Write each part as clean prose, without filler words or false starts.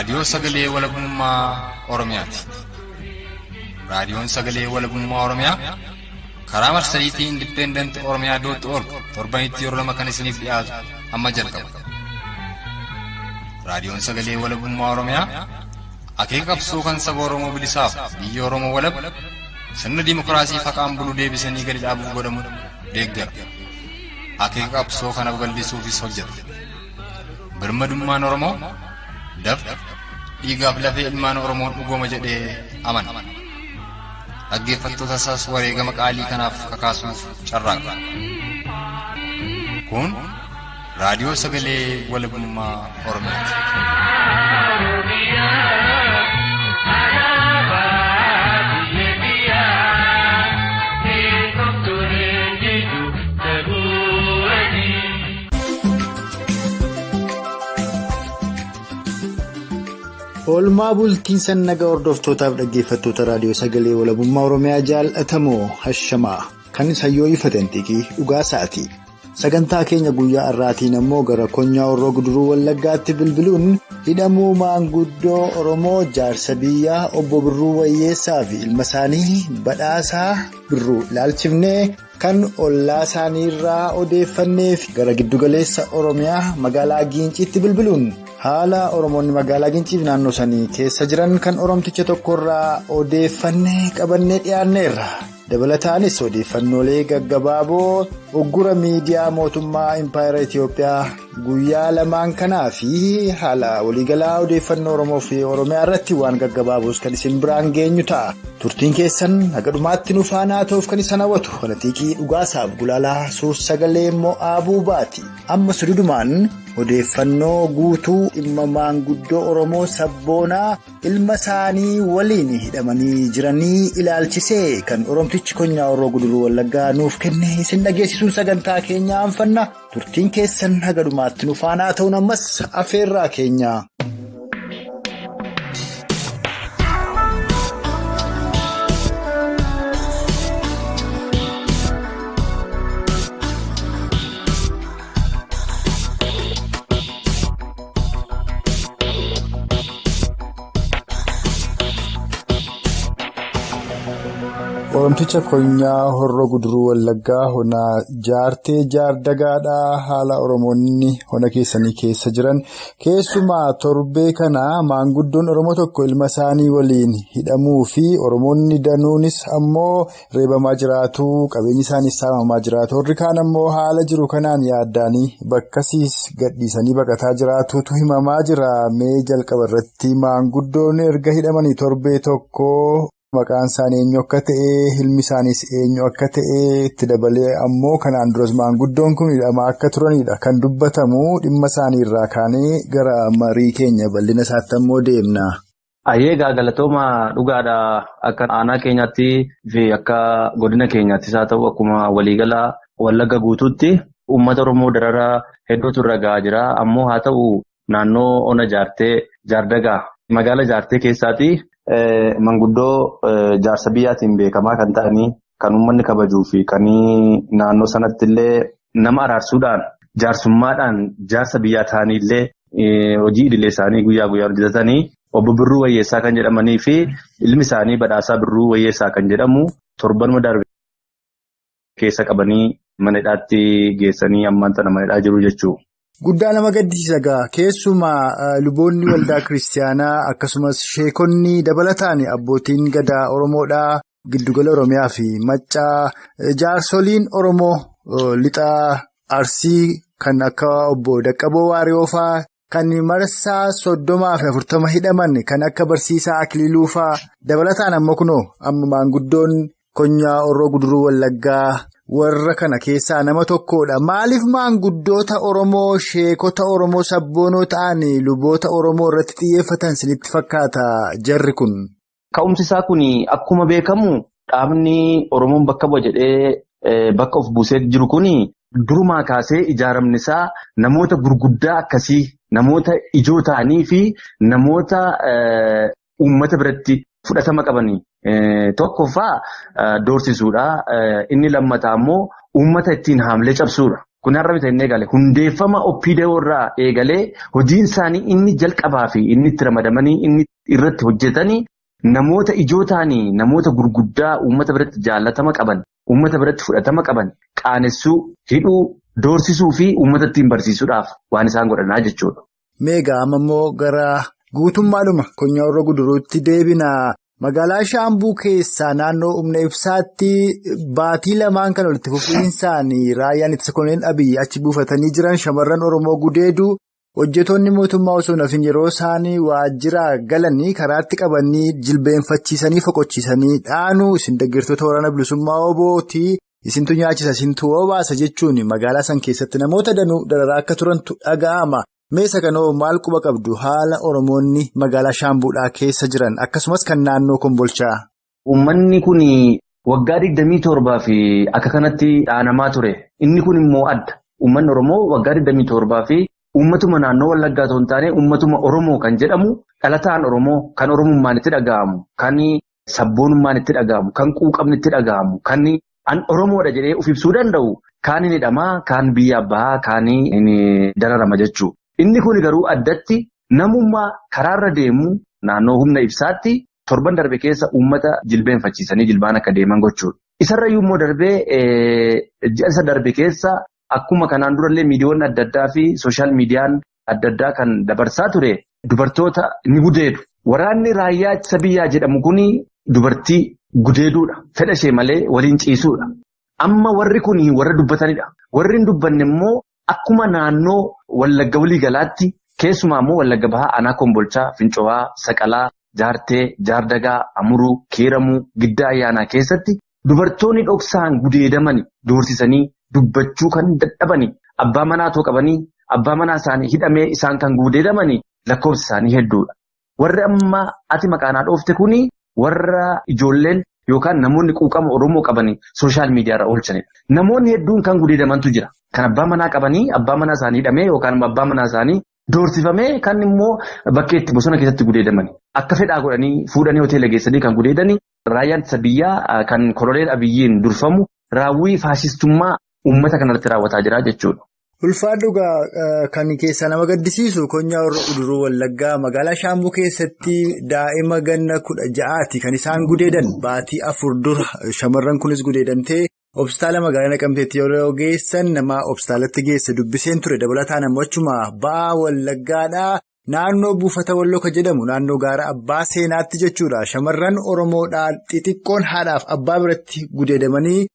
Raadiyoo Sagalee Walabummaa Oromiyaati. Raadiyoon Sagalee Walabummaa Oromiyaa karaa marsariitii Independent Oromiyaa dot org torbanitti yeroo lama kan isiniif dhiyaatu amma jalqaba. Raadiyoon Sagalee Walabummaa Oromiyaa akeeka qabsoo kan saba Oromoo bilisaaf biyya Oromoo walab sirna dimookiraasii faqaan bulu deebisanii gadi dhaabuuf godhamu deeggara. Akeeka qabsoo kana babal'isuufis hojjeta. Birmadummaan Oromoo dafqa dhiigaaf lafee ilmaan Oromoon dhugooma jedhee amana. Dhaggeeffattoota isaas wareegama qaalii kanaaf kakaasuuf carraaqa. Kun raadiyoo sagalee walabummaa Oromiyaati. Oolmaa bultiin sannagaa hordoftootaaf dhaggeeffattoota raadiyoo sagalee walabummaa Oromiyaa jaallatamoo hashamaa kan sayyoo ifatan xiiqii dhugaa sa'aati. Sagantaa keenya guyyaa har'aatiin ammoo gara konyaa Horroo Guduruu Wallaggaatti bilbiluun hidhamuu maanguddoo Oromoo jaarsa biyyaa obbo Birruu Wayyeessaa fi ilma isaanii Badhaasaa Birruu ilaalchifnee kan ollaa isaaniirraa odeeffanneef gara giddugaleessa Oromiyaa magaalaa Giinciitti bilbiluun. Haala Oromoonni magaalaa Giinciif naannoo sanii keessa jiran kan Oromticha tokkorraa odeeffannee qabannee dhiyaanneerra. Dabalataanis odeeffannoolee gaggabaaboo uggura miidiyaa mootummaa Impaayera Itiyoophiyaa guyyaa lamaan kanaa fi haala waliigalaa odeeffannoo Oromoo fi Oromiyaa irratti waan gaggabaaboos kan isin biraan geenyu ta'a. Turtiin keessan haga dhumaatti nu faana ta'uuf kan isaan hawwatu. Kana xiiqii dhugaasaaf gulaalaa suur-sagalee mo'aa buubaati. Amma sududumaan odeeffannoo guutuu dhimma maanguddoo Oromoo sabboonaa ilma isaanii waliin hidhamanii jiranii ilaalchisee kan Oromtichi konyaa Horroo Guduruu Wallaggaa nuuf kenne isin dhageessisuun sagantaa keenya anfanna. Turtiin keessan haga dhumaatti nu faana ta'uun ammas afeerraa keenya. Oromticha konyaa Horroo Guduruu Wallaggaa hona jaartee jaardagaadhaa haala Oromoonni hona keessanii keessa jiran keessumaa torbee kana maanguddoon Oromoo tokko ilma isaanii waliin hidhamuu fi Oromoonni danuunis ammoo reebamaa jiraatu qabeenyi isaaniis saamamaa jiraatu warri kaan ammoo haala jiru kanaan yaaddaanii bakkasiis gadhiisanii baqataa jiraatutu himamaa jira. Mee jalqaba irratti maanguddoon erga hidhamanii torbee tokko. Maqaan isaanii eenyu akka ta'e, ilmi isaaniis eenyu akka ta'e, itti dabalee ammoo kanaan duras maanguddoon kun hidhamaa akka turanidha. Kan dubbatamu dhimma isaanii irraa kaanee gara marii keenya bal'ina isaatti ammoo deemna. Ayyee galatooma dhugaadha. Akka aanaa keenyaatti fi akka godina keenyaattis haa ta'u akkuma waliigalaa Wallagga guutuutti uummata Oromoo dararaa hedduutu irra gahaa jira. Ammoo haa ta'u naannoo ona jaartee jaardagaa magaala jaartee keessaati. Manguddoo jaarsa biyyaatiin beekamaa kan ta'anii kan uummanni kabajuu fi kan naannoo sanatti illee nama araarsuudhaan jaarsummaadhaan jaarsa biyyaa ta'anii illee hojii idilee isaanii guyyaa guyyaan hojjetatanii obbo Birruu Wayyeessaa kan jedhamanii fi ilmi isaanii Badhaasaa Birruu Wayyeessaa kan jedhamu torbanuma darbe keessa qabanii mana hidhaatti geessanii ammaan tana mana hidhaa jiru jechuudha. Guddaa nama gaddisiisa egaa keessumaa luboonni waldaa kiristaanaa akkasumas sheekonni dabalataan abbootiin gadaa Oromoodhaa giddugala Oromiyaa fi Maccaa jaarsoliin Oromoo lixa Arsii kan akka obbo Daqqaboo Waariyoofaa kan marsaa 30 fi 40 hidhaman kan akka Barsiisaa Akiliiluufaa dabalataan ammoo kunoo amma maanguddoon konyaa Horroo Guduruu Wallaggaa. Warra kana keessaa nama tokkodha. Maaliif maanguddoota Oromoo, sheekota Oromoo, sabboonoo ta'an luboota Oromoo irratti xiyyeeffatan isinitti fakkaata jarri kun? Ka'umsi isaa kun akkuma beekamu dhaabni Oromoon bakka bu'a jedhee bakka of buusee jiru kun durumaa kaasee ijaaramni isaa namoota gurguddaa akkasii namoota ijoo ta'anii fi namoota uummata biratti fudhatama qabanii. Tokkoffaa doorsisuudha. Inni lammataa immoo uummata ittiin haamlee cabsuudha. Kun har'a miti inni eegale. Hundeeffama OPDO irraa eegalee hojiin isaanii inni jalqabaa fi inni itti ramadamanii inni irratti hojjetanii namoota ijoo ta'anii namoota gurguddaa uummata biratti jaallatama qaban, uummata biratti fudhatama qaban qaanessuu, hidhuu, doorsisuu fi uummata ittiin barsiisuudhaaf waan isaan godhanaa jechuudha. Meegaa amma immoo gara guutummaadhuma Konyaa Horroo Guduruutti deebina. Magaalaa Shaambuu keessaa naannoo humna ibsaatti baatii lamaan kan walitti fufiinsaan raayyaan ittisa Koloneel Abiyyi achi buufatanii jiran shamarran Oromoo gudeeduu hojjetoonni mootummaa osoo nafin yeroo isaanii waajjira galanii karaatti qabanii jilbeenfachiisanii foqochiisanii dhaanuu isin deeggartoota waraana bilisummaa OBO'ti isintu nyaachisa isintu obaasa jechuun magaalaa san keessatti namoota danuu dararaa akka turantu dhaga'ama. Meeshaa kanoo maal quba qabdu haala Oromoonni magaalaa Shaambuudhaa keessa jiran akkasumas kan naannoo Kombolchaa. Uummanni kun waggaa 27 fi akka kanatti dhaanamaa ture. Inni kun immoo adda. Uummanni Oromoo waggaa 27 fi uummatuma naannoo Wallaggaa otoo hin taane uummatuma Oromoo kan jedhamu dhalataan Oromoo kan Oromummaan itti dhaga'amu, kan sabboonummaan itti dhaga'amu, kan quuqamni itti dhaga'amu, kan an Oromoodha jedhee of ibsuu danda'u kaan inni hidhamaa, kaan biyya bahaa, kaan inni dararama jechuudha. Inni kun garuu addatti namummaa karaarra deemu naannoo humna ibsaatti torban darbe keessa uummata jilbeenfachiisanii jilbaan akka deeman gochuudha. Isarrayyuu immoo darbee ji'a isa darbe keessa akkuma kanaan durallee miidiyoonni adda addaa fi sooshaal miidiyaan adda addaa kan dabarsaa ture dubartoota ni gudeedu. Waraanni raayyaa ittisa biyyaa jedhamu kun dubartii gudeeduudha. Fedha ishee malee waliin ciisuudha. Amma warri kun warra dubbatanidha. Warri hin dubbanne immoo akkuma naannoo Wallagga walii galaatti keessumaa immoo Wallagga Bahaa aanaa Kombolchaa, Finco'aa, Saqalaa, Jaartee, Jaardagaa, Amuruu, Kiiramuu, Giddaa Ayyaanaa keessatti dubartoonni dhoksaan gudeedamani doorsisanii dubbachuu kan dadhabani abbaa manaa too qabanii abbaa manaa isaanii hidhamee isaan kan gudeedamani lakkoofsi isaanii hedduudha. Warri amma ati maqaanaa dhoofte kuni warra ijoolleen yookaan namoonni quuqama Oromoo qabanii sooshaal miidiyaarra oolchanidha. Namoonni hedduun kan gudeedamantu jira. Kan abbaa manaa qabanii abbaa manaa isaanii hidhamee yookaan abbaa manaa isaanii doorsifamee kan immoo bakkeetti bosona keessatti gudeedamani. Akka fedhaa godhanii fuudhanii hoteela geessanii kan gudeedani. Raayyaan ittisa biyyaa kan Koloneel Abiyyiin durfamu raawwii faashistummaa uummata kanarratti raawwataa jira jechuudha. Ulfaadhu kan keessaa nama gaddisiisu Konyaa Horroo Guduruu Wallaggaa magaalaa Shaambuu keessatti daa'ima ganna 16 kan isaan gudeedan baatii 4 dura shamarran kunis gudeedamtee hospitaala magaalaa Naqamteetti yeroo geessan nama hospitaalatti geesse dubbiseen ture dabalataan ammoo achuma ba'aa Wallaggaadhaa naannoo buufata Walloo kan jedhamu naannoo gaara abbaa seenaatti jechuudha shamarran Oromoodhaa xixiqqoon haadhaaf abbaa biratti gudeedamanii.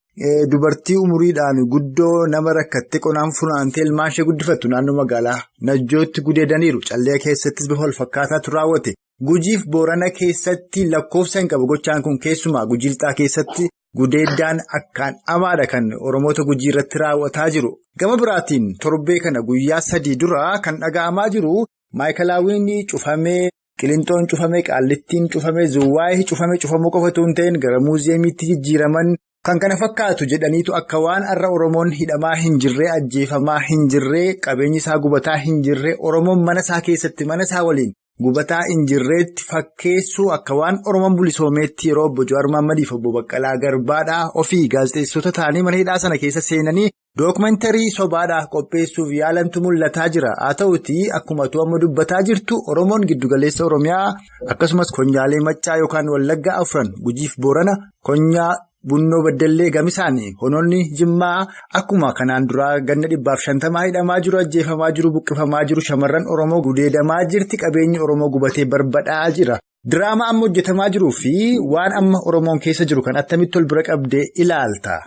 Dubartii umuriidhaan guddoo nama rakkattee qonaan funaantee ilmaan ishee guddifattu naannoo magaalaa Najjootti gudeedaniiru. Callee keessattis bifa walfakkaataatu raawwate. Gujiif Boorana keessatti lakkoofsa hin qabu. Gochaan kun keessumaa Gujii lixaa keessatti gudeeddaan akkaan hamaadha kan Oromoota Gujii irratti raawwataa jiru. Gama biraatiin torbee kana guyyaa 3 dura kan dhaga'amaa jiru Maayikalaawwiin cufamee. Qilinxoon cufamee, Qaallittiin cufamee, Zuwaayii cufamee cufamuu qofa osoo hin ta'in gara muuziyeemiitti jijjiiraman. Kan kana fakkaatu jedhaniitu akka waan har'a Oromoon hidhamaa hin jirree, ajjeefamaa hin jirree, qabeenyi isaa gubataa hin jirree, Oromoon mana isaa keessatti mana isaa waliin gubataa hin jirreetti fakkeessuu akka waan Oromoon bilisoomeetti yeroo obbo Jawaar Mahaammadiif obbo Baqqalaa Garbaadhaa ofii gaazexeessitoota ta'anii mana hidhaa sana keessa seenanii dookumantarii sobaadhaa qopheessuuf yaalantu mul'ataa jira. Haa ta'utii akkuma tu amma dubbataa jirtu Oromoon giddugaleessa Oromiyaa akkasumas konyaalee Maccaa yookaan Wallaggaa afran Gujiif Boorana konyaa. Bunnoo Baddallee gamisaanii honoonni Jimmaa akkuma kanaan duraa ganna 150 hidhamaa jiru, ajjeefamaa jiru, buqqifamaa jiru, shamarran Oromoo gudeedamaa jirti, qabeenyi Oromoo gubatee barbadaa'aa jira. Diraamaa amma hojjetamaa jiruu fi waan amma Oromoon keessa jiru kan attamitti ol bira qabdee ilaalta.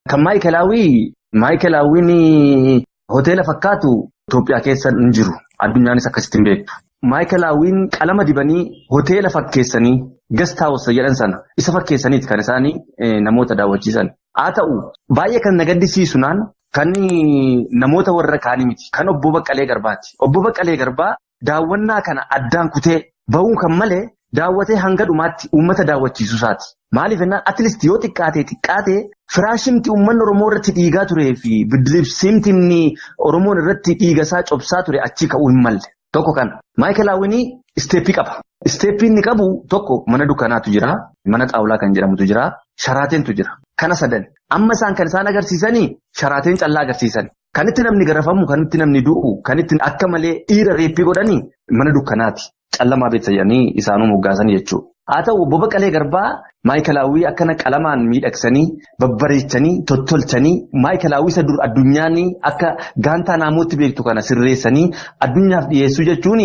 Kan Maayikelaawwiin hoteela fakkaatu Itoophiyaa keessa hin jiru. Addunyaanis akkasitti hin beektu. Maayikelaawwiin qalama dibanii hoteela fakkeessanii guest house jedhan sana isa fakkeessaniiti kan isaanii namoota daawwachiisan. Haa ta'u baay'ee kan na gaddisiisu naan kan namoota warra kaanii miti. Kan obbo Baqqalee Garbaati. Obbo Baqqalee Garbaa daawwannaa kana addaan kutee ba'uun kan malee daawwatee hanga dhumaatti uummata daawwachiisuu isaati. Maaliif jennaan atleast yoo xiqqaatee firaashimti uummanni Oromoo irratti dhiigaa turee fi biddilibsiimti inni Oromoon irratti dhiiga isaa cobsaa ture achii ka'uu hin malle. Tokko kana. Maayikelaawwiin isteeppii qaba. Isteeppii inni qabu tokko mana dukkanaatu jira. Mana xaawulaa kan jedhamutu jira. Sharaateentu jira. Kana sadan. Amma isaan kan isaan agarsiisanii sharaateen callaa agarsiisan. Kan itti namni garafamu, kan itti namni du'u, kan itti akka malee dhiira reeppii godhanii mana dukkanaati. Callamaa beeksisanii isaanuu moggaasan jechuudha. Haa ta'u obbo Baqqalee Garbaa maayikalaawwii akkana qalamaan miidhagsanii babbareechanii tottolchanii maayikalaawwii isa dur addunyaan akka gaantaa naamootti beektu kana sirreessanii addunyaaf dhiyeessuu jechuun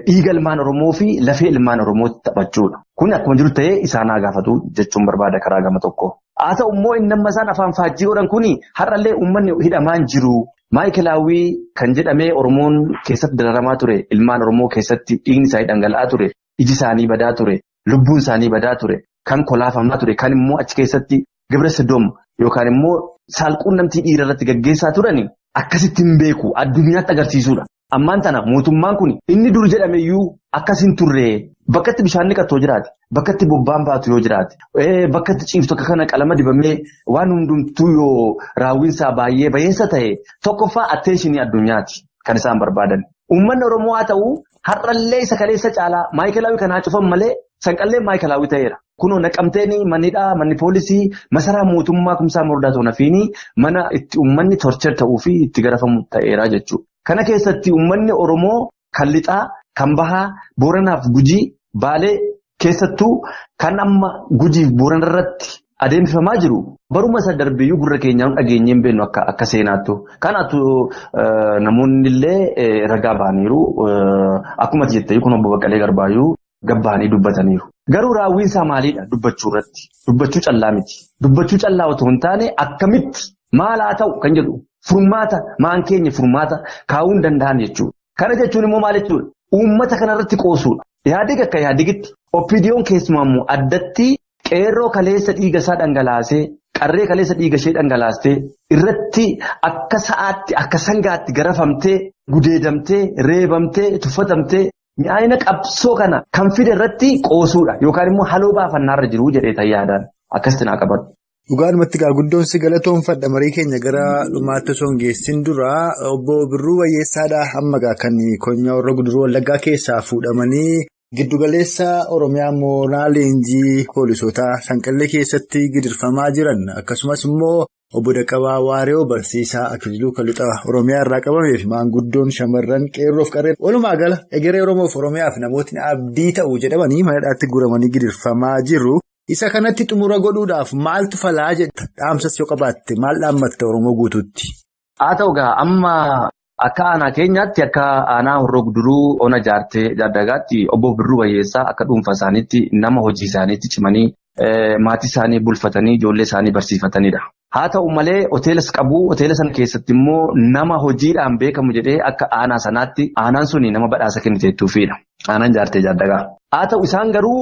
dhiiga ilmaan Oromoo fi lafee ilmaan Oromootti taphachuudha. Kun akkuma jiru ta'ee isaan haa gaafatu jechuun barbaada karaa gama tokko. Haa ta'u immoo inni amma isaan afaan faajjii godhan kun har'allee uummanni hidhamaan jiru. Maayikalaawwii kan jedhamee Oromoon keessatti dararamaa ture, ilmaan Oromoo keessatti dhiigni isaanii dhangala'aa ture, iji isaanii badaa ture, lubbuun isaanii badaa ture, kan kolaafamaa ture, kan immoo achi keessatti gibira Sodoom yookaan immoo saalquunnamtii dhiira irratti gaggeessaa turan akkasitti hin beeku addunyaatti agarsiisudha. Ammaan tana mootummaan kun inni dur jedhameyyuu akkas hin turre bakka itti bishaan dhiqatu yoo jiraate, bakka itti bobbaan baatu yoo jiraate, bakka itti ciiftu akka kana qalama dibamee waan hundumtuu yoo raawwiinsaa baay'ee bayeessa ta'e tokkoffaa atteeshinii addunyaati kan isaan barbaadan. Uummanni Oromoo haa ta'u har'allee isa kaleessa caalaa maayikalaawii kanaa cufan malee sanqallee maayikalaawii ta'eera. Kunoo naqamteen mannidhaa, manni poolisii, masaraa mootummaa Kumsaa Morodaa Toonafiini mana itti uummanni torcher ta'uu fi itti garafamu ta'eera jechuudha. Kana keessatti uummanni Oromoo kan lixaa, kan bahaa, Booranaaf Gujii, Baalee keessattuu kan amma Gujiif Boorana irratti adeemsifamaa jiru baruma isa darbeeyyuu gurra keenyaan dhageenyee hin beeknu akka seenaattu. Kanaatu namoonni illee ragaa ba'aniiru. Akkuma jettee kun obbo Baqqalee Garbaayyuu gabbaanii dubbataniiru. Garuu raawwiin isaa maalidha dubbachuu irratti? Dubbachuu callaa miti. Dubbachuu callaa otoo hin taane akkamitti maal haa ta'u kan jedhu furmaata maan keenya furmaata kaa'uu hin danda'an jechuudha. Kana jechuun immoo maal jechuudha? Uummata kanarratti qoosuudha. Yaadig akka yaadigitti OPDO'n keessumaa immoo addatti qeerroo kaleessa dhiiga isaa dhangalaasee qarree kaleessa dhiiga ishee dhangalaastee irratti akka sa'aatti akka sangaatti garafamtee gudeedamtee reebamtee tuffatamtee mi'aayina qabsoo kana kan fide irratti qoosuudha yookaan immoo haloo baafannaarra jiru jedhee tayyaadhaan akkasitti naa qabatu. Dhugaadhumatti egaa guddoon si galatoonfadha marii keenya gara dhumaatti osoo hin geessin dura obbo Birruu Wayyeessaadha amma egaa kan konyaa warra Guduruu Wallaggaa keessaa fuudhamanii giddugaleessa Oromiyaa mooraa leenjii poolisootaa Sanqallee keessatti gidirfamaa jiran akkasumas immoo obbo Daqqabaa Waaree Barsiisaa Akililuu Kalixa Oromiyaa irraa qabamee fi maanguddoon shamarran qeerroof qarreen walumaa gala egeree Oromoof Oromiyaaf namootni abdii ta'u jedhamanii mana hidhaatti guuramanii gidirfamaa jiru. Isa kanatti xumura godhuudhaaf maaltu falaa jedha? Dhaamsas yoo qabaatte maal dhaammatta Oromoo guutuutti? Haa ta'u egaa amma akka aanaa keenyaatti akka aanaa Horroo Guduruu Ona Jaartee Jaaddagaatti obbo Birruu Wayyeessaa akka dhuunfaa isaaniitti nama hojii isaaniitti cimanii maatii isaanii bulfatanii ijoollee isaanii barsiifatanidha. Haa ta'u malee hoteelas qabu hoteela sana keessatti immoo nama hojiidhaan beekamu jedhee akka aanaa sanaatti aanaan suni nama badhaasa kenniteettuufidha. Aanaan Jaartee Jaaddagaa. Haa ta'u isaan garuu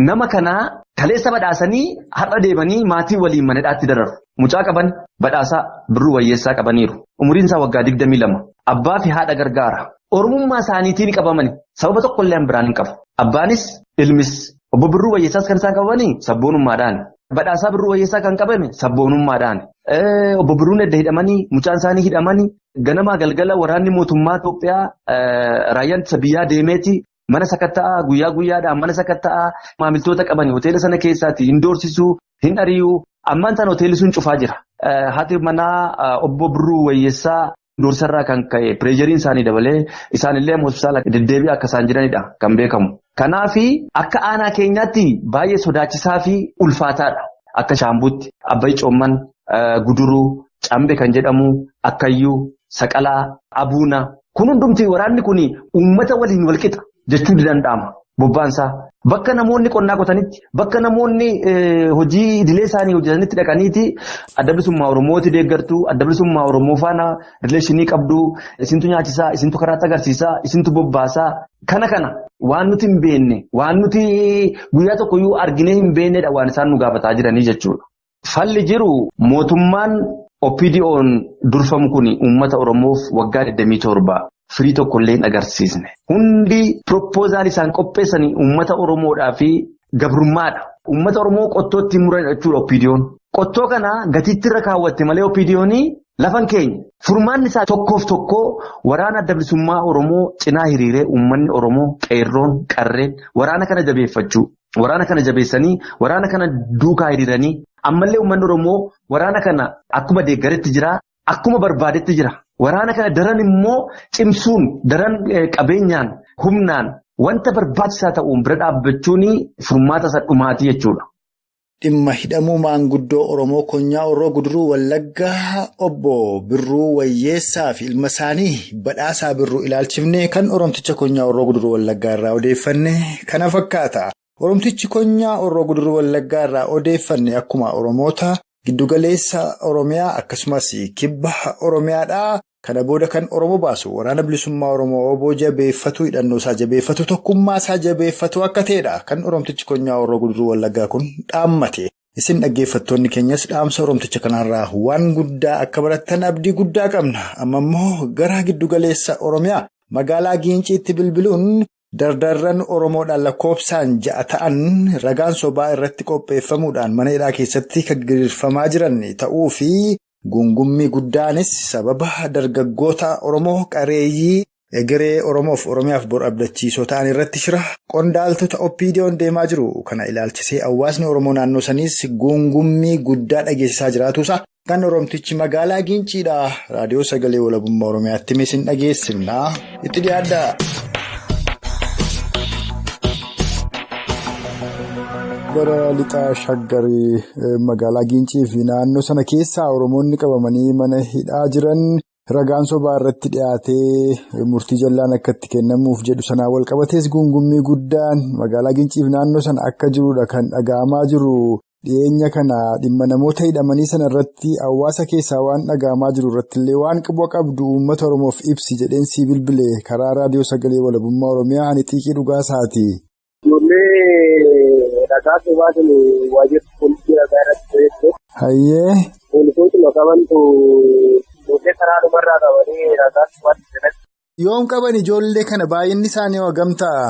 nama kanaa kaleessa badhaasanii har'a deemanii maatii waliin mana hidhaatti dararu. Mucaa qaban badhaasaa Birruu Wayyeessaa qabaniiru. Umuriin isaa waggaa 22. Abbaa fi haadha gargaara. Oromummaa isaaniitiin qabamani. Sababa tokkollee biraan hin qabu. Abbaanis ilmis obbo Birruu Wayyeessaas kan isaan qabamanii sabboonummaadhaan. Badhaasaa Birruu Wayyeessaa kan qabame sabboonummaadhaan. Obbo Birruun edda hidhamanii mucaan isaanii hidhamanii ganamaa galgala waraanni mootummaa Itoophiyaa raayyaan ittisa biyyaa deemeeti. Mana sakatta'aa guyyaa guyyaadhaan mana sakatta'aa maamiltoota qabanii hoteela sana keessaatti hin doorsisuu hin ari'uu ammaan tana hoteelli sun cufaa jira. Haati manaa obbo Birruu Wayyeessaa doorsarraa kan ka'e pireejeriin isaanii dabalee isaanillee hospitaala deddeebi'aa akka isaan jiranidha kan beekamu. Kanaaf akka aanaa keenyaatti baay'ee sodaachisaa fi ulfaataadha. Akka Shaambuutti, Abbayi Coomman, Guduruu, Cambe kan jedhamu, Akkayyuu, Saqalaa, Abuuna. Kun hundumti waraanni kun uummata waliin walqixa jechuun ni danda'ama. Bobbaansaa bakka namoonni qonnaa qotanitti, bakka namoonni hojii idilee isaanii hojjetanitti dhaqaniiti adda bilisummaa Oromooti deeggartuu, adda bilisummaa Oromoo faana rileeshinii qabdu, isintu nyaachisaa, isintu karaatti agarsiisaa, isintu bobbaasaa. Kana waan nuti hin beekne, waan nuti guyyaa tokkoyyuu arginee hin beeknedha waan isaan nu gaafataa jiranii jechuudha. Falli jiru mootummaan OPDO'n durfamu kun uummata Oromoof waggaa 27. Firii tokkollee hin agarsiisne. Hundi pirooppoozaal isaan qopheessanii uummata Oromoodhaa fi gabrummaadha. Uummata Oromoo qottootti muran jechuudha OPDO'n. Qottoo kana gatiitti irra kaawwatte malee OPDO'n lafan keenya. Furmaanni isaa tokkoof tokkoo waraana adda bilisummaa Oromoo cinaa hiriiree uummanni Oromoo qeerroon qarreen waraana kana jabeeffachuu. Waraana kana jabeessanii waraana kana duukaa hiriiranii ammallee uummanni Oromoo waraana kana akkuma deeggaretti jira. Akkuma barbaadetti jira. Waraana kana daran immoo cimsuun daran qabeenyaan humnaan wanta barbaachisaa ta'uun bira dhaabbachuun furmaata isa dhumaatii jechuudha. Dhimma hidhamuu maanguddoo Oromoo Konyaa Horroo Guduruu Wallaggaa obbo Birruu Wayyeessaa fi ilma isaanii Badhaasaa Birruu ilaalchifnee kan Oromticha Konyaa Horroo Guduruu Wallaggaa irraa odeeffanne kana fakkaata. Oromtichi Konyaa Horroo Guduruu Wallaggaa irraa odeeffanne akkuma Oromoota giddugaleessa Oromiyaa akkasumas kibba Oromiyaadhaa. Kana booda kan Oromoo baasu waraana bilisummaa Oromoo obbo jabeeffatu hidhannoo isaa jabeeffatu tokkummaa isaa jabeeffatu akka ta'edha. Kan Oromtichi Konyaa Horroo Guduruu Wallaggaa kun dhaammate. Isin dhaggeeffattoonni keenyas dhaamsa Oromticha kanarraa waan guddaa akka barattan abdii guddaa qabna. Amma immoo gara giddugaleessa Oromiyaa magaalaa Giinciitti bilbiluun dardarran Oromoodhaan lakkoofsaan 6 ta'an ragaan sobaa irratti qopheeffamuudhaan mana hidhaa keessatti kan gaggeeffamaa jiran ta'uu fi Gungummii guddaanis sababa dargaggoota Oromoo qareeyyii egeree Oromoof Oromiyaaf bor abdachiisoo ta'an irratti shira qondaaltota OPDO'n deemaa jiru. Kana ilaalchisee hawaasni Oromoo naannoo saniis gungummii guddaa dhageessisaa jiraatuusaa kan Oromtichi magaalaa Giinciidha. Raadiyoo Sagalee Walabummaa Oromiyaatti misin dhageessifna. Itti dhiyaadha. Bara lixaa shaggarii magaalaa Giincii fi naannoo sana keessaa Oromoonni qabamanii mana hidhaa jiran ragaan sobaa irratti dhiyaatee murtii jallaan akka itti kennamuuf jedhu sanaa wal qabatees gungummii guddaan magaalaa Giincii fi naannoo sana akka jirudha kan dhaga'amaa jiru. Dhiyeenya kana dhimma namoota hidhamanii sana irratti hawaasa keessaa waan dhaga'amaa jiru irratti illee waan quba qabdu uummata Oromoof ibsi jedheen sii bilbile karaa raadiyoo Sagalee Walabummaa Oromiyaa ani Xiiqii Dhugaasaati. Ijoollee ragaa sobaatiin waajjirri poolisii ragaa irratti fayyadamu. Hayyee. Poolisootuma qabantu ijoollee karaa dhumarraa qabanii ragaa sobaatti jedhani. Yoom qaban ijoollee kana baay'inni isaanii hagam ta'a?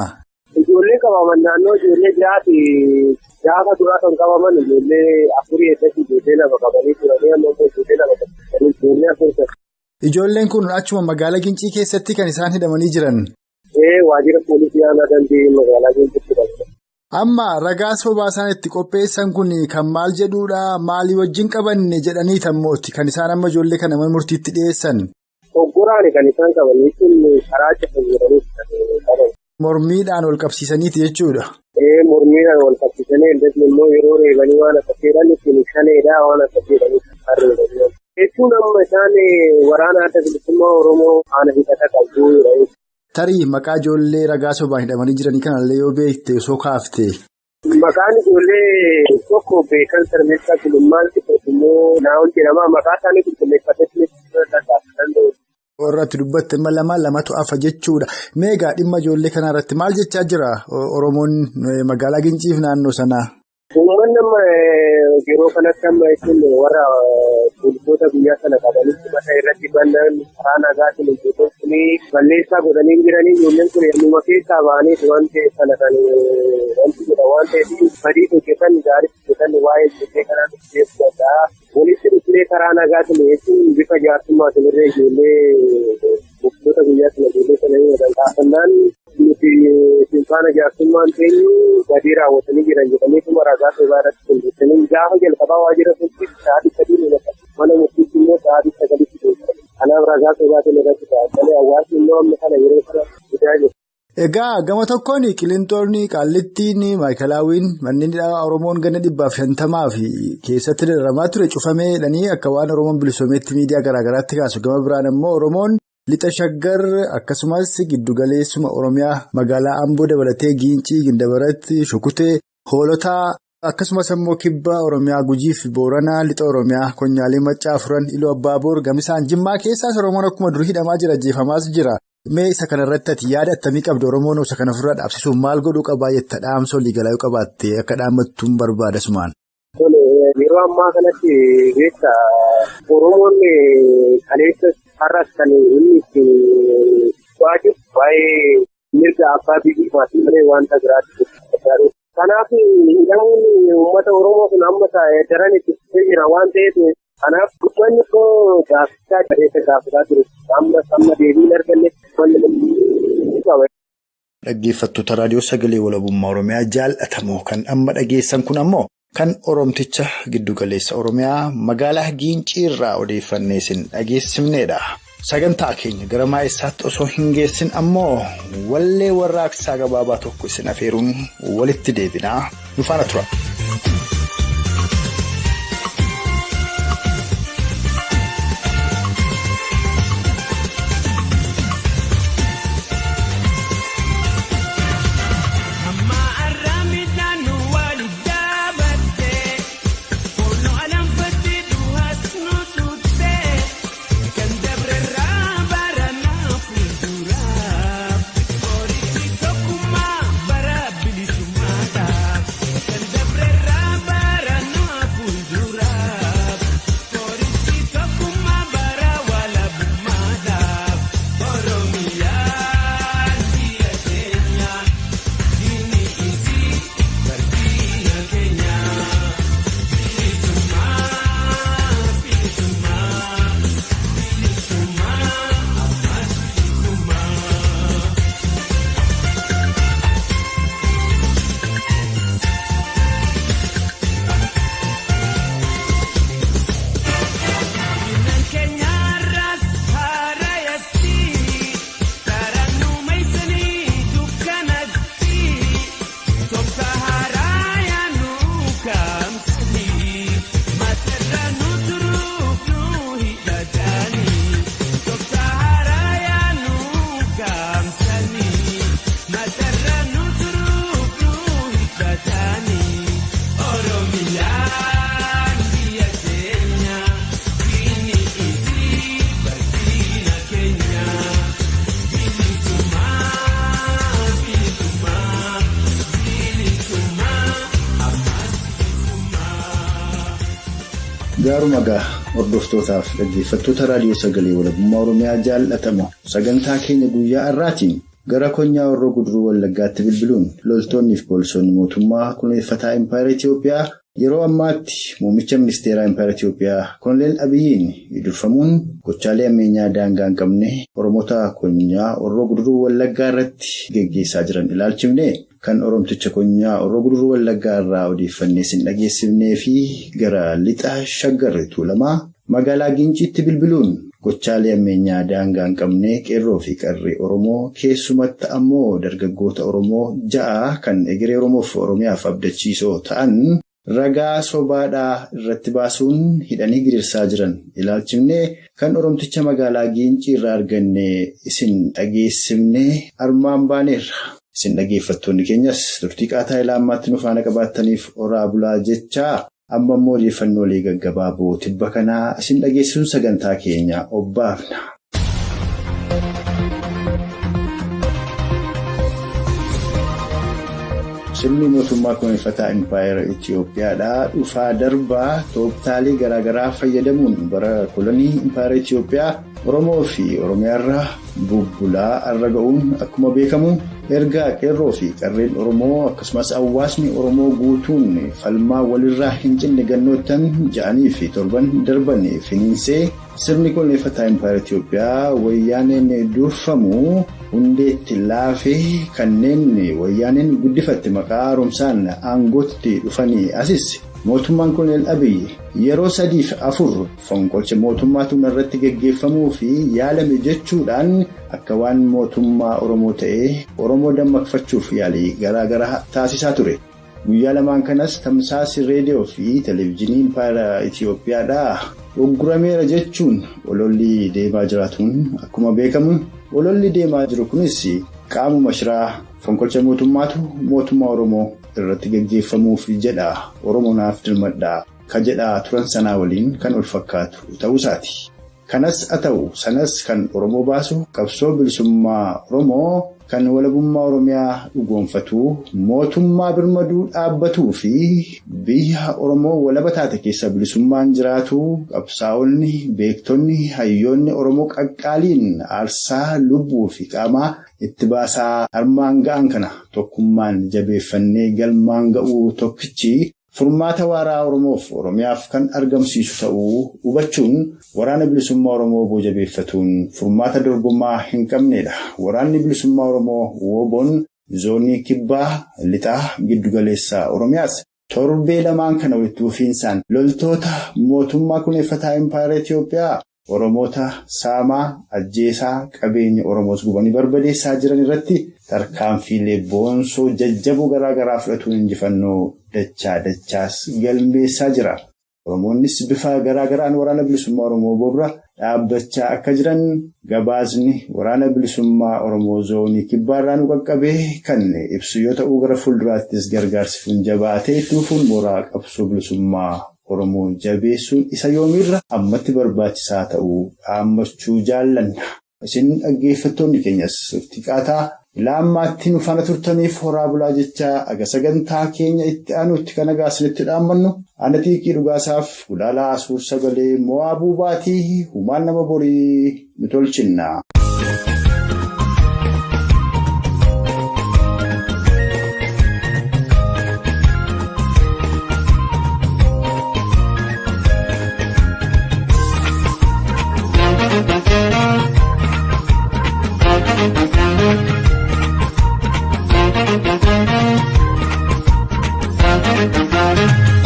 Ijoollee qabaman naannoo ijoollee jiraati gaafa duraa kan qabaman ijoollee 4 eeggatti ijoollee 2 qabanii turanii amma immoo ijoollee 2 qabanii ijoollee 4 qabu. Ijoolleen kun achuma magaalaa Gincii keessatti kan isaan hidhamanii jiran. Waajjira poolisii aanaa dandii magaalaa Ginciitti qabu. Amma ragaa sobaa isaan itti qopheessan kun kan maal jedhuudha maalii wajjin qabanne jedhanii tammooti kan isaan amma ijoollee kana mana murtiitti dhiyeessan. Oggoraani kan isaan qaban jechuun karaa cufa jedhanii qaban. Mormiidhaan wal qabsiisaniiti jechuudha. Mormiidhaan wal qabsiisanii immoo yeroo reebanii waan akka jedhan ittiin shaneedha waan akka jedhanii harreebanii. Jechuun amma isaan waraana adda bilisummaa Oromoo faana hidhata qabu. Tarii maqaa ijoollee ragaa sobaan hidhamanii jiranii kanallee yoo beekte osoo kaafte. Maqaan ijoollee tokko Beekan Sarmeessaa Gulummaan immoo Naawol jedhama. Maqaa isaanii qulqulleeffatee danda'u. Warra dubbatte immoo lamatu hafa jechuudha. Meegaa dhimma ijoollee kanaa irratti maal jechaa jira Oromoon magaalaa Ginciif naannoo sanaa? Uummanni amma yeroo kanatti amma jechuun warra poolisoota biyyaa sana qabanii mata irratti bannan karaa nagaatiin ijoolleen kun balleessaa godhanii jiranii ijoolleen kun eenyuma keessaa ba'anii waan ta'e sana kan wanti jedha waan ta'eef badii hojjetan gaarii hojjetan waa'ee ijoollee kanaa dhufeessuu danda'a. Walitti dhufnee karaa nagaatiin jechuun bifa jaarsummaatiin irra ijoollee poolisoota biyyaa sana ijoollee sana yoo danda'an nuti simfaana jaarsummaan teenyu badii raawwatanii jiran jedhanii kuma ragaa sobaa irratti qindeessanii gaafa jalqabaa waajjira murtiitti sa'aatii 3 mana murtiitti immoo sa'aatii 9tti geessan. Kanaaf ragaa sobaatiin irratti ta'an hawaasni immoo amma kana yeroo kana fidaa jiru. Egaa gama tokkoon Qilinxoonni, Qaallittiin, Maayikalaawwiin manneen hidhaa Oromoon ganna 150 fi keessatti dararamaa ture cufamee jedhanii akka waan Oromoon bilisoometti miidiyaa garaagaraatti kaasu. Gama biraan immoo Oromoon Lixa Shaggar akkasumas giddugaleessuma Oromiyaa magaalaa Amboo dabalatee Giincii, Gindabaratti, Shukutee, Hoolotaa akkasumas immoo kibba Oromiyaa Gujii fi Booranaa, Lixa Oromiyaa, Konyaalee Maccaa Afuran, Iluu Abbaaboor, Gamisaan, Jimmaa keessaas Oromoon akkuma durii hidhamaa jira, ajjeefamaas jira. Mee isa kanarratti ati yaada attamii qabdu Oromoon isa kana ofirraa dhaabsisuuf maal godhuu qabaa jetta dhaamsa walii galaa yoo qabaatte akka dhaammattuun barbaada sumaan. Yeroo ammaa kanatti beektaa Oromoon kaleessa har'as kan inni ittiin bu'aa jiru waa'ee mirga abbaa biyyummaatii malee wanta biraatti. Kanaaf hidhamuun uummata Oromoo kun amma daran itti fufee jira waan ta'eef kanaaf uummanni koo gaaffii kaleessa gaafataa jiru amma deebii hin arganne uummanni qaba. Dhaggeeffattoota raadiyoo Sagalee Walabummaa Oromiyaa jaallatamoo kan amma dhageessan kun ammoo kan Oromticha giddugaleessa Oromiyaa magaalaa Giincii irraa odeeffannee isin dhageessifnedha. Sagantaa keenya gara maa'essaatti osoo hin geessin ammoo wallee warraaqsaa gabaabaa tokko isin afeeruun walitti deebinaa nu faana tura. Gaaruma gaa hordoftootaaf dhaggeeffattoota raadiyoo sagalee walabummaa Oromiyaa jaallatamu sagantaa keenya guyyaa har'aatiin gara konyaa Horroo Guduruu Wallaggaatti bilbiluun loltoonni fi poolisoonni mootummaa kunuunfataa Impaayera Itiyoophiyaa yeroo ammaatti muummicha ministeeraa Impaayera Itiyoophiyaa Koloneel Abiyyiin durfamuun gochaalee ammeenyaa daangaa hin qabne Oromoota konyaa Horroo Guduruu Wallaggaa irratti geggeessaa jiran ilaalchifne. Kan Oromticha konyaa Horroo Guduruu Wallaggaa irraa odeeffannee isin dhageessifnee fi gara lixa Shaggar Tuulamaa magaalaa Ginciitti bilbiluun gochaalee ammeenyaa daangaa hin qabne qeerroo fi qarree Oromoo keessumatti ammoo dargaggoota Oromoo 6 kan egeree Oromoof Oromiyaaf abdachiisoo ta'an ragaa sobaadhaa irratti baasuun hidhanii gidirsaa jiran ilaalchifnee kan Oromticha magaalaa Gincii irraa arganne isin dhageessifnee armaan baaneerra. Isin dhaggeeffattoonni keenyas turtii qaataa ilaa ammaatti nu faana qabaattaniif oraa bulaa jechaa amma immoo odeeffannoolee gaggabaaboo tibba kanaa isin dhageessisuun sagantaa keenya obbaafna. Sirni mootummaa kunuunfataa Impaayera Itiyoophiyaadhaa dhufaa darbaa tooftaalee garaagaraa fayyadamuun bara kolonii Impaayera Itiyoophiyaa Oromoo fi Oromiyaarra bubbulaa irra ga'uun akkuma beekamu erga qeerroo fi qarreen Oromoo akkasumas hawaasni Oromoo guutuun falmaa walirraa hin cinne gannoottan 6 fi 7 darban finiinsee sirni kunuunfataa Impaayera Itiyoophiyaa wayyaaneen durfamu hundeetti laafee kanneen wayyaaneen guddifatte maqaa haaromsaan aangootti dhufanii asis mootummaan Koloneel Abiyyi yeroo 3 fi 4 fonqolcha mootummaatu irratti geggeeffamuu fi yaalame jechuudhaan akka waan mootummaa Oromoo ta'ee Oromoo dammaqfachuuf yaalii garaagaraa taasisaa ture. Guyyaa lamaan kanas tamsaasni reediyoo fi televezyiinii Impaayera Itiyoophiyaadhaa uggurameera jechuun ololli deemaa jiraatuun akkuma beekamu ololli deemaa jiru kunis qaamuma shiraa fonqolcha mootummaatu mootummaa Oromoo irratti geggeeffamuuf jedha Oromoonaaf dirmadhaa ka jedhaa turan sanaa waliin kan ol fakkaatu ta'uusaati. Kanas haa ta'u sanas kan Oromoo baasu qabsoo bilisummaa Oromoo kan walabummaa Oromiyaa dhugoonfatu mootummaa birmaduu dhaabbatuu fi biyya Oromoo walaba taate keessa bilisummaan jiraatu qabsaa'onni beektonni hayyoonni Oromoo qaqqaaliin aarsaa lubbuu fi qaamaa itti baasaa armaan ga'an kana tokkummaan jabeeffannee galmaan ga'uu tokkichi. Furmaata waaraa Oromoof Oromiyaaf kan argamsiisu ta'uu hubachuun waraana bilisummaa Oromoo WBO jabeeffatuun furmaata dorgommaa hin qabnedha. Waraanni bilisummaa Oromoo WBO'n zoonii kibbaa lixaa giddugaleessaa Oromiyaas torbee lamaan kana walitti fufiinsaan loltoota mootummaa kunuunfataa Impaayera Itiyoophiyaa Oromoota saamaa ajjeesaa qabeenya Oromoos gubanii barbadeessaa jiran irratti tarkaanfiilee boonsoo jajjaboo garaa garaa fudhatuun injifannoo dachaa dachaas galmeessaa jira. Oromoonnis bifa garaa garaan waraana bilisummaa Oromoo bobra dhaabbachaa akka jiran gabaasni waraana bilisummaa Oromoo zoonii kibbaarraa nu qaqqabee kan ibsu yoo ta'u gara fuulduraattis gargaarsi kun jabaatee itti fufuun mooraa qabsoo bilisummaa Oromoo jabeessuun isa yoomiirra ammatti barbaachisaa ta'uu dhaammachuu jaallanna. Isin dhaggeeffattoonni keenyas xiqqaataa Laammaatti nu faana turtaniif horaa bulaa jechaa aga sagantaa keenya itti aanutti kan nagaa isinitti dhaammannu ana xiiqii dhugaasaaf gulaalaa suur sagalee mo'aa buubaatii humaan nama borii nu tolchinna.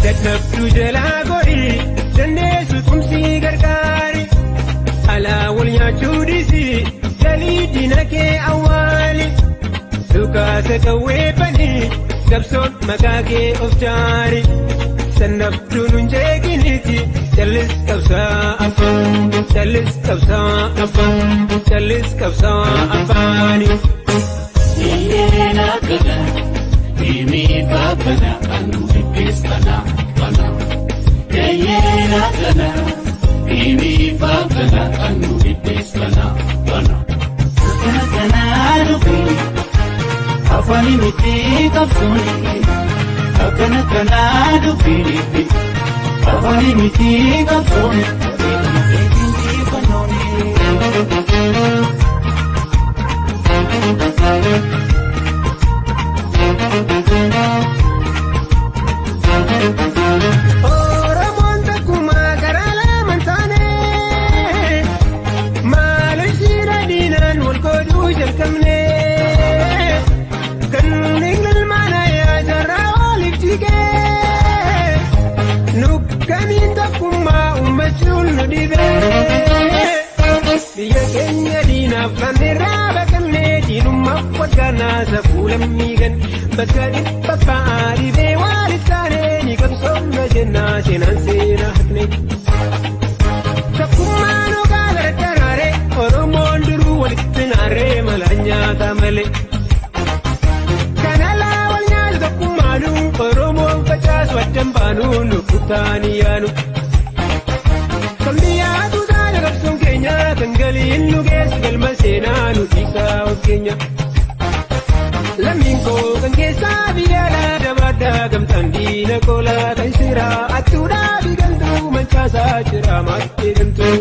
Dadhabduu jalaa godhi dandeessu tumsii gargaari alaa wal nyaachuu dhiisi galii diina kee awwaali dhukaasa qawwee bani qabsoon maqaa kee of jaari sannabduu nun jeeqiniti callis qabsaa afaan callis qabsaa afaan callis qabsaa afaani. Afaan miti qabsooni akkana kanaa dubbiin afaan miti qabsooni eeginjifannooni. Oromoon takkumaa karaa lamaan taane maaliif shira diinaan wal qooduu jalqabne kan ilmaan jaarraa waliif jigee nukkaniin tokkummaa uummachuun nu dhibee biyya keenya diinaaf laanneerraa baqannee diinummaaf waggaanaa safuu lammiigan bakka dhibba ba'aa dhibee waan ittaanee ni qabsoomna jennaa seenaan seenaa haqne. Tokkummaan ogaa gargaraare Oromoon duruu walitti naaree mala nyaata malee. Kan alaa wal nyaatu tokkummaanu Oromoon facaasu addan baanu nu kutaanii yaanu. Kan biyyaatu taana qabsoon keenya kan galiin nu geessu galma seenaa nu dhiisaa of keenya. Lammiin koo kan keessaa biyya alaa dabaadhaa gamtaan diina koolaa kan shiraa attuudhaa biqiltuu manchaasaa jira maatii gamtuu.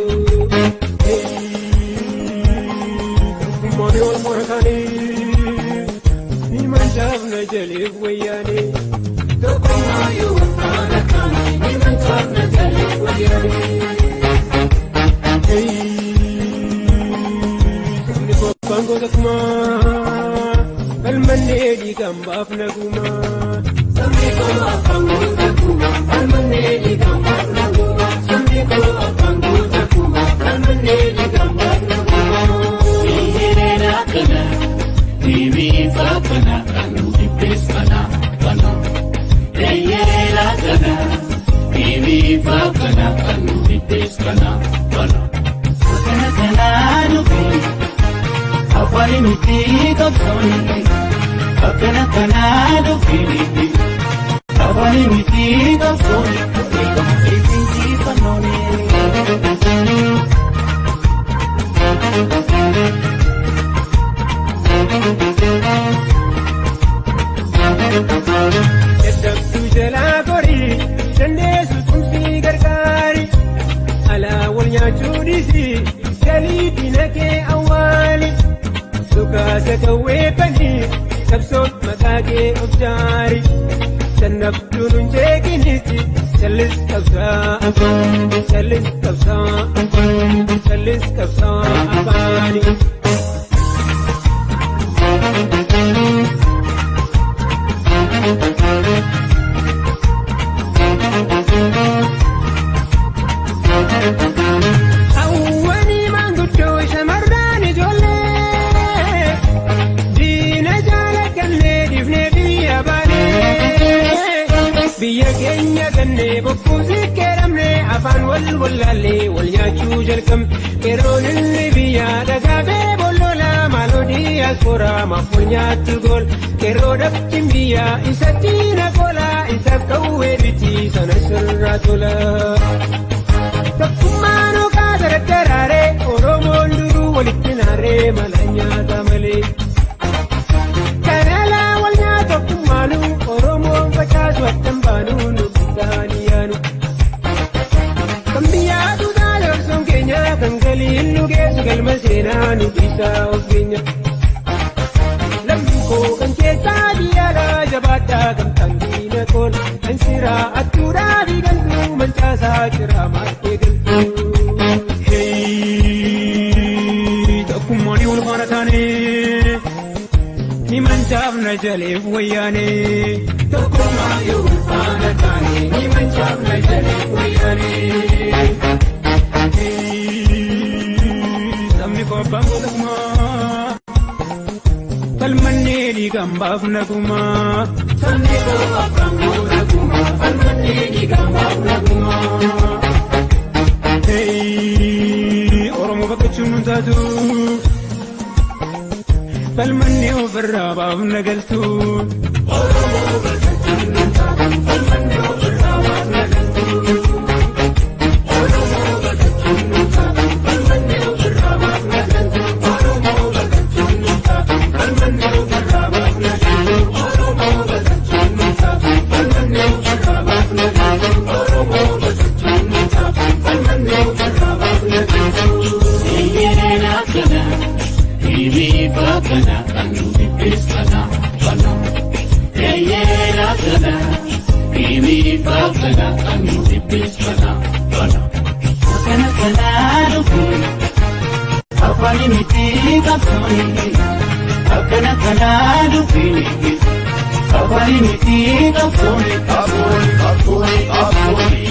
Tokkummaan wal morkaanii ni mancaafna jaleef wayyaanee. Tokkummaa yoo wal faana kaanii ni mancaafna jaleef wayyaanee. Sabni koo gosa kumaa falmannee dhiigaan baafna gumaa. Sabni koo afaan gosa kumaa falmannee dhiigaan baafna gumaa. Sabni koo afaan gosa kumaa falmannee dhiigaan baafna gumaa. Eeyyee kana deebiifaa kana kan nu dhibbees kana kana. Eeyyee kana deebiifaa kana kan nu dhibbees kana kana. Kana kanaa dhufe afaan miti qabsooni akkana kanaa dhufe afaan miti qabsooni eegamu eeginjifannooni. Dadhabduu jalaa gorii dandeessu tumsii gargaari alaa wal nyaachuu dhiisi galii diina kee awwaali dhukaasa qawwee banii qabsoon maqaa kee of jaari sannabduu nun jeeqiniti callis qabsaa afaan callis qabsaa afaan callis qabsaa afaani. dhabne bokkuusi keeramne afaan wal wallaallee wal nyaachuu jalqabne. Qeerroon ilmi biyyaa dhagaabee bollola maaloo diyaasporaa maaf wal nyaattu gool. Qeerroo dhabtiin biyyaa isatti na gola isaaf qawwee biti sana sirraa tola. Tokkummaan ogaa daraddaraaree Oromoon duruu walitti naaree mala nyaata malee. Kanalaa wal nyaata tokkummaanuu Oromoon facaasu addan baanuu nu bittaanii yaanu. Kan biyyaa duudhaa yorsoon keenya kan galiin nu geessu galma seenaa nu dhiisaa of keenya. Lammiin koo kan keessaa biyyaadhaa jabaadhaa gamtaan diina kool kan siraa attuudhaa fi galtuu mancaasaa jiraa maal eegaltuu. Tokkummaan wal faana taanee ni mancaafna jaleef wayyaanee. Tokkummaan wal faana taanee ni mancaafna jaleef wayyaanee. Sabni koo abbaan gootummaa falmannee dhiigaan baafna gumaa. Sabni koo abbaan gootummaa falmannee dhiigaan baafna gumaa. Oromoo bakka nun taatu falmannee ofirraa baafna galtu. Oromoo bakka nun taatu falmannee ofirraa baafna galtu. Oromoo bakka nun taatu falmannee ofirraa baafna galtu. Oromoo bakka nun taatu falmannee ofirraa baafna galtu. Oromoo bakka nun taatu falmannee ofirraa baafna galtu. Oromoo bakka nun taatu falmannee ofirraa baafna galtu. Eeyyee hiriifa kana kan nuti beeksana kana. Eeyyee kana hiriifa kana kan nuti beeksana kana. Kana kanaa dhufuun afaan miti qabsooni. Akkana kanaa dhufuun afaan miti qabsooni qabsooni qabsooni qabsooni.